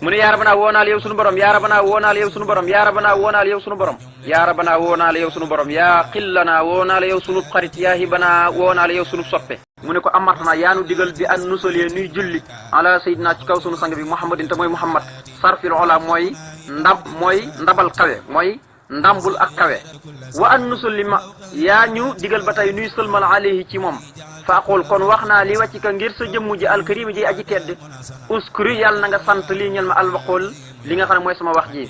mu ne yaa rabbana woonaal yow sunu borom yaa rabbana woonaal yow sunu borom yaa rabbana woonaal yow sunu borom yaa rabbana woonaal yow sunu borom yaa xillana woonaal yow sunu xarit yaa hibana woonaal yow sunu soppe mu ne ko amartana yaanu digal bi an nusalee nuy julli ala sayyidina ci kaw sunu sang bi muhammadin te mooy muhammad sarfil ola mooy ndabal kawe mooy ndambul ak kawe wa an nusulima yaa ñu digal ba tey nuy sëlmal alayhi ci moom fa aqul kon wax naa li wàcc ka ngir sa jëmmu ji alkarima ji aji tedd uskuri yàlla na nga sant lii ñel ma alwaqul li nga xam ne mooy sama wax ji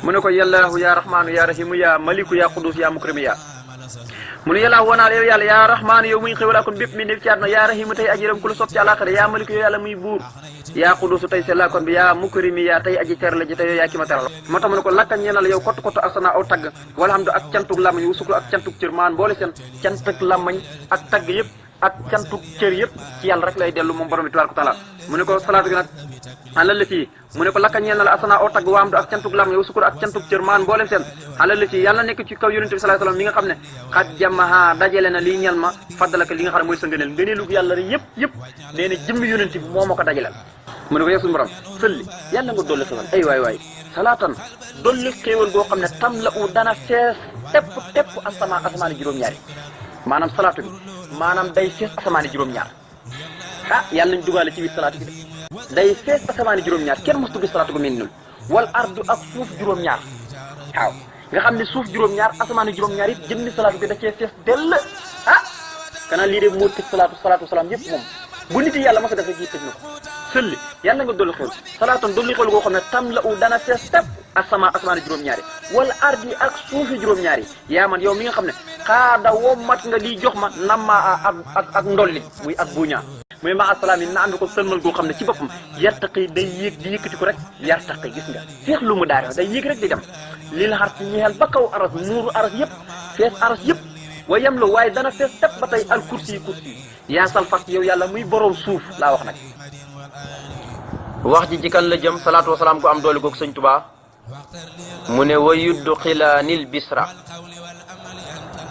mu ne ko yallaahu ya rahmaanu ya rahimu ya maliku ya qudus ya mukrimi ya mu ne yàlla woonaal yow yàlla yaa rahmaanu yow muy xéwal akon bépp mi ne ci àdduna yaa rahimu tey aji ram ku la sopp ci àllaaxira yaa maliku yow yàlla muy buur yaa qudusu tey sellaa kon bi yaa mukrimi yaa tey aji ter la ji tey yow yaa ki ma teral moo tax mu ne ko lakka ñeenal yow kottu kottu asana aw tagg walhamdu ak cantug làmmañ wu sukru ak cantug cër maan boole seen cantug làmmañ ak tagg yëpp ak cantug cër yëpp ci yàlla rek lay dellu moom borom bi tabaaraka taala mu ne ko salaatu gi nag alal la fii mu ne ko lakka ñeel na la asana aw tagg waamdu ak cantug lam yow sukur ak cantug cër maan mboolem seen alal la fii yàlla nekk ci kaw yonente bi sallallahu alayhi wasallam mi nga xam ne xat jamaha dajale na lii ñeel ma faddalaka li nga xam ne mooy sa ngëneel ngëneelu yàlla rek yëpp nee na jëmmi yonente bi moo ma ko dajaleel mu ne ko yow suñu borom sëlli yàlla nga dolli xéwal ay waay salaatan dolli xéwal goo xam ne tam la u dana fees tepp asamaani juróom-ñaari maanaam salaatu bi maanaam day fees asamaani juróom-ñaar yàlla nañ dugaale ci biir salaatu bi de day fees asamaani juróom-ñaar kenn mosu gis salaatu gu mel nii wal ardu ak suuf juróom-ñaar waaw nga xam ne suuf juróom-ñaar asamaani juróom-ñaar it jëmmi salaatu bi da cee fees dell kanaa lii de moo tëj salaatu salaam yëpp moom bu nit yi yàlla mos a defee ji tëj na ko sëlli yàlla nga dolli xéwal salaatan dolli xéwal goo xam ne tam la u dana fees tepp asamaani juróom-ñaari wala ardi ak suufi juróom-ñaari yaa man yow mi nga xam ne xaada woo mat nga lii jox ma namma ak ndolli muy ak buñaa muy ma asalaam yi na ànd ko sëlmal goo xam ne ci boppam yartaqi day yéeg di yëkkati ko rek yartaqi gis nga feex lu mu daare day yéeg rek di dem lil xar ci ñeel ba kaw aras muuru aras yëpp fees aras yëpp wa yem la waaye dana fees tepp ba tey al kursi yaa sal fas yow yàlla muy borom suuf laa wax nag wax ji ci kan la jëm salaatu wasalaam ko am doole googu sëñ Tuubaa mu ne wa yuddu xilaanil bisra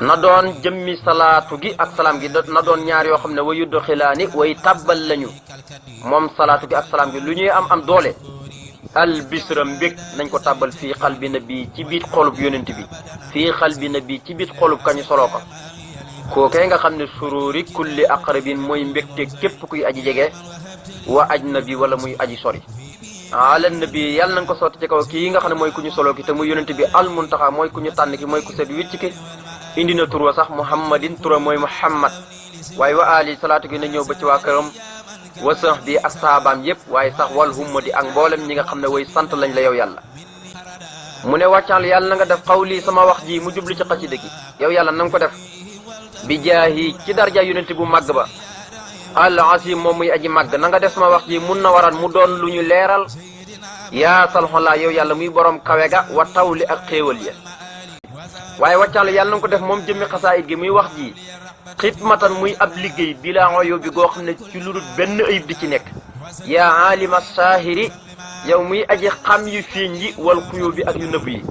na doon jëmmi salaatu gi ak salaam gi na doon ñaar yoo xam ne wa yuddu xilaani way tàbbal lañu moom salaatu gi ak salaam gi lu ñuy am doole al bisra mbég nañ ko tàbbal fii xalbi nabi ci biir xolub yonent bi fii xalbi nabi ci biir xolub kañu soloo ko kookee nga xam ne sururi kulli aqrabin mooy mbégte képp kuy aji jege wa ajnabi wala muy aji sori ala nabi yàlla na nga ko sotti ci kaw kii nga xam ne mooy ku ñu solo ki te muy yonente bi al muntaxa mooy ku ñu tànn ki mooy ku set wicc ki indi na tur wa sax muhammadin tura mooy muhammad waaye wa ali salaatu gi na ñëw ba ci waa këram wa sax bi ak saabaam yépp waaye sax wal hummadi ak mboolem ñi nga xam ne way sant lañ la yow yàlla mu ne wàccal yàlla na nga def xawli sama wax ji mu jubli ci xasida gi yow yàlla na nga ko def bi jaahi ci darja yonente bu màgg ba al asim moom muy aji màgg na nga def sama wax ji mun na waral mu doon lu ñu leeral yaa salxolaa yow yàlla muy borom kawe ga wa tawli ak xéewal ya waaye wàccal yàlla na nga ko def moom jëmmi xasaayit gi muy wax ji xidmatan muy ab liggéey bilaa oyo bi goo xam ne ci lu dul benn ayib di ci nekk yaa alima saahiri yow muy aji xam yu fiiñ yi wal xuyoo bi ak yu nëbb yi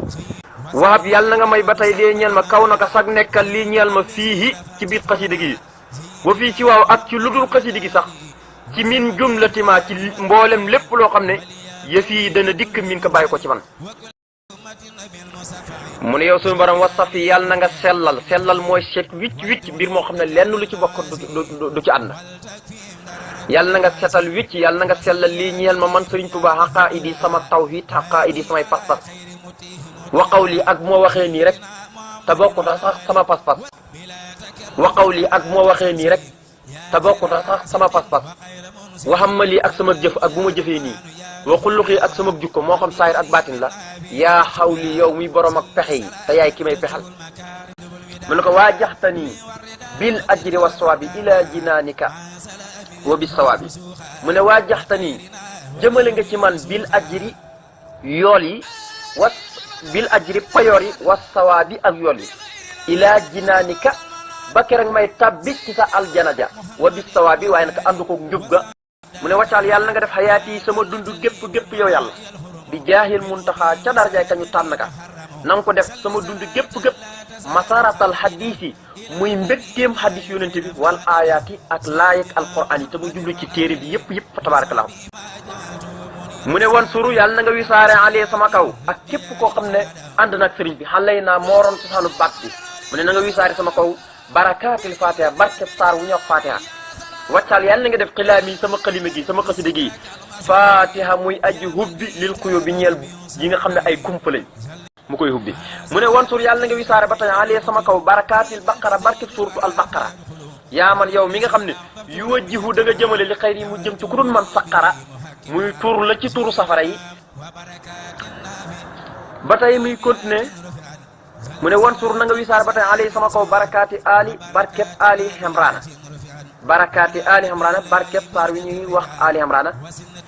wahab yàlla na nga may ba tey dee ñeel ma kaw naka sag nekkal lii ñeel ma fii ci biir xasida gi wa fii ci waaw ak ci lu dul xasida gi sax ci min jumlatima ci mboolem lépp loo xam ne yëf yi dana dikk min ko bàyyi ko ci man mu ne yow suñu borom wasafi yàlla na nga sellal mooy set wicc mbir moo xam ne lenn lu ci bokk du ci ànd yàlla na nga setal wicc yàlla na nga sellal lii ñeel ma man Sëriñ Tuubaa xaqaa idi sama tawhid xaqaa idi samay pas-pas waxaw lii ak moo waxee nii rek te bokkut sax sama pas-pas waxaw lii ak moo waxee nii rek te bokkut sax sama pas-pas waxam ma lii ak sama jëf ak bu ma jëfee nii waxulluxii ak sama jukko moo xam saayir ak baatin la yaa xaw li yow muy borom ak pexe yi te yaay ki may pexal mu ne ko waa jaxtanii bil ajri wa sawaabi ila jinaanika wa bis sawaabi mu ne waa jaxtanii jëmale nga ci man bil ajri yool yi bil ajri payoor yi wa sawaabi ak yool yi ila jinaanika ba keroog may tabbi ci sa aljana ja wa bis sawaabi waaye nag ànd ko njub ga mu ne waccaal yàlla na nga def xayaat yi sama dund gépp yow yàlla bi jaahil muntaxaa ca darjaay kañu tànn ka na nga ko def sama dund gépp masaratal xadiis yi muy mbégteem xadiis yonente bi wal aayaat yi ak laayek alquran yi te mu jublu ci téere bi yëpp fa tabarakallahu mu ne wan suru yàlla na nga wisaare alee sama kaw ak képp koo xam ne ànd nag sëriñ bi xalay naa mooroon ci saanu baat bi mu ne na nga wisaare sama kaw barakaatil fatiha barkeb saar wu ñuy wax fatiha wàccal yàlla na nga def xilaam yi sama xalima gi sama xasida gi fatiha muy aji hubbi lil xuyo bi ñeel yi nga xam ne ay kumpa lañ mu koy hubbi mu ne wan sur yàlla na nga wisaare ba tey alee sama kaw barakaatil baqara barkeb suurtu al baqara yaa man yow mi nga xam ne yu wajjihu da nga jëmale li xayri mu jëm ci ku dul man saqara muy tur la ci turu safara yi ba tey muy continuer mu ne wan sur na nga wisaar ba tey ali sama kaw barakaati ali barkeb ali Imrana barakaati ali Imrana barkeb saar wi ñuy wax ali Imrana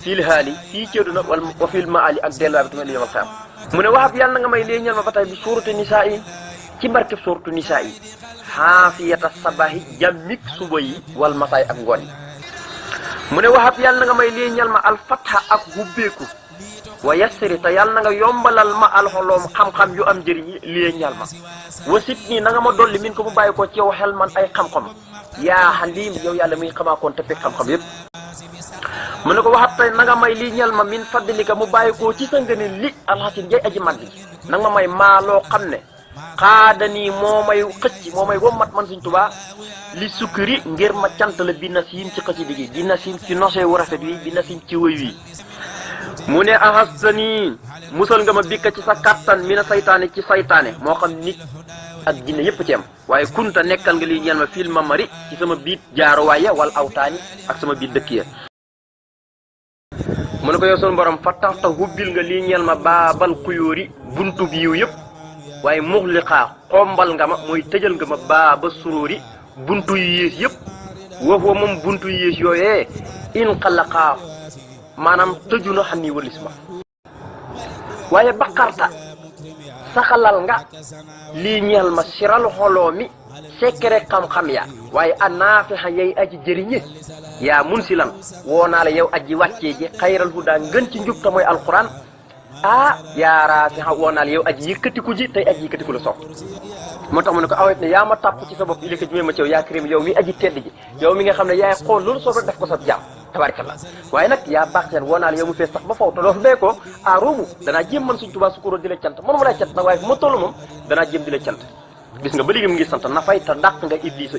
fil haali fii ceeduna wala wa fil maali ak delluwaay bi tamit li yomal xam mu ne waxab yàlla na nga may lee ñal ma ba tey bi suuratu nisaa yi ci barkeb suuratu nisaa yi xaafiyata sabahi jàmmik suba yi wal masaay ak ngoon yi mu ne waxab yàlla na nga may lii ñal ma alfatha ak hubbeeku wa yassiri te yàlla na nga yombalal ma alxoloom xam-xam yu am njëriñ lii ñal ma wasit nii na nga ma dolli min ko mu bàyyi ko ci yow xel man ay xam-xam yaa xaliim yow yàlla muy xamaakoon te fekk xam-xam yépp mu ne ko waxab tey na nga may lii ñal ma min fadlika mu bàyyi ko ci sa ngëneel li alxasin jay aji mag ji na nga ma may maa loo xam ne xaadanii moo may xëcc moo may wommat man Sëñ Tuubaa li sukkuri ngir ma cant la bi nasiim ci xasida gi bi nasiim ci nosee wu rafet wi bi nasiim ci wëy wi mu ne ahastani musal nga ma bikka ci sa kattan mi na saytaane ci saytaane moo xam nit ak jinne yépp ci am waaye kunta nekkal nga lii ñeel ma fil mamari ci sama biit jaaruwaaya wal awtaani ak sama biit dëkk ya mu ne ko yow sunu borom fa tax tax hubbil nga lii ñeel ma baabal xuyóori buntu bi yiw yëpp waaye muxliqaa xombal nga ma mooy tëjal nga ma baaba suróori buntu yu yées yëpp woo moom buntu yu yées yooyee in xalaqaa maanaam tëju na xam ni walis ma waaye baqarta saxalal nga lii ñeel ma siral xoloo mi sekkere xam-xam ya waaye a naafixa yay aji jëriñe yaa mun si lan woo naa la yow aji wàccee ji xayral hudaa ngën ci njub ta mooy alquran yaa raafixa woo naa la yow aji yëkkatiku ji tey aji yëkkatiku la sopp moo tax mu ne ko awet ne yaa ma tàpp ci sa bopp ilika ji ma ci yow yaa karim yow mi aji tedd ji yow mi nga xam ne yaay xool loolu soob rek def ko sa jaam tabaarakallah waaye nag yaa baax seen woo naa la yow mu fees sax ba faw te doo fa bee ko ruumu danaa jéem man Sëñ Tuubaa sukkuroo di la cant mënu ma lay cant nag waaye fu ma toll moom danaa jéem di la cant gis nga ba léegi mu ngi sant na fay te dàq nga iblis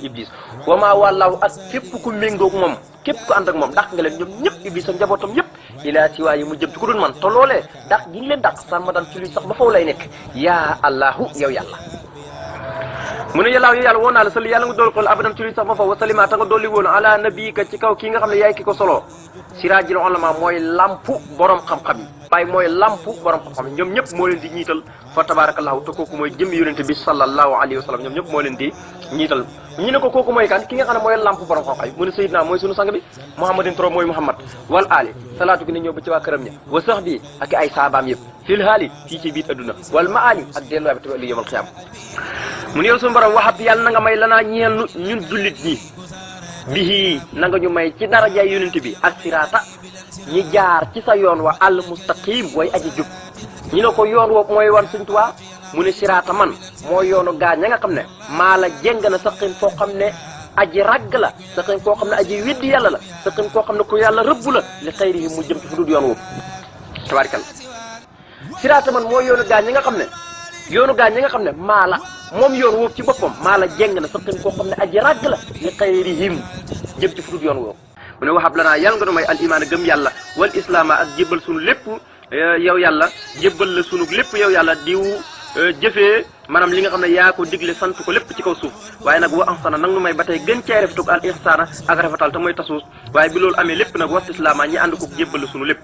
wa maa wàllaaw ak képp ku méngoog moom képp ku ànd ak moom dàq nga leen ñoom ñëpp iblis ak njabootam yëpp ilaa si waaye mu jëm ci ku dul man te loolee dàq gi ngi leen dàq san ma daan ci luy sax ba faw lay nekk yaa allahu yow yàlla mu ne yàllaaw yow yàlla woo naa la sali yàlla nga dool xol abadan ci luy sax ba faw wasalima ta nga dolli woon ala nabiyika ci kaw kii nga xam ne yaay ki ko solo siraajil ulama mooy lampu borom xam-xam yi waaye mooy lampu borom xam-xam yi ñoom ñëpp moo leen di ñiital fa tabarakallahu te kooku mooy jëm yonente bi sallallahu alayhi wa sallam ñoom ñëpp moo leen di ñiital ñu ne ko kooku mooy kan ki nga xam ne mooy lampu borom xam-xam yi mu ne sayidna mooy sunu sang bi muhammadin tro mooy muhammad wal ali salaatu gi ne ñëw ba ci waa këram ña wa sax bi ak ay saabaam yëpp fil haali fii ci biir adduna wal maali ak delluwaay bi tamit li yomal xiyaam mu ne yow sunu borom waxab yàlla na nga may lanaa ñeel ñun jullit ñi bihi na nga ñu may ci darajaay yonent bi ak siraata ñi jaar ci sa yoon wa al mustaqim way aji jub ñu ne ko yoon woo mooy wan Sëñ Tuubaa mu ne siraata man moo yoonu gaa ña nga xam ne maa la jéng na saqin foo xam ne aji ragg la saqin koo xam ne aji weddi yàlla la saqin koo xam ne ku yàlla rëbb la li xayrihi mu jëm ci fu dul yoon woowu tabaarkalla siraata man moo yoonu gaa ñi nga xam ne yoonu gaa ñi nga xam ne maa la moom yoon woowu ci boppam maa la jéng na saqin koo xam ne aji ragg la li xayrihim jëm ci fu dul yoon woowu mu ne waxab lanaa yàlla nga nu may al imaan gëm yàlla wal islaama ak jébbal sunu lépp yow yàlla jébbal la sunu lépp yow yàlla diw jëfee maanaam li nga xam ne yaa ko digle sant ko lépp ci kaw suuf waaye nag wa ahsana nag nu may ba tey gën cee rafetug al ihsaana ak rafetal te mooy tasuus waaye bi loolu amee lépp nag was islaama ñi ànd ko jébbal la sunu lépp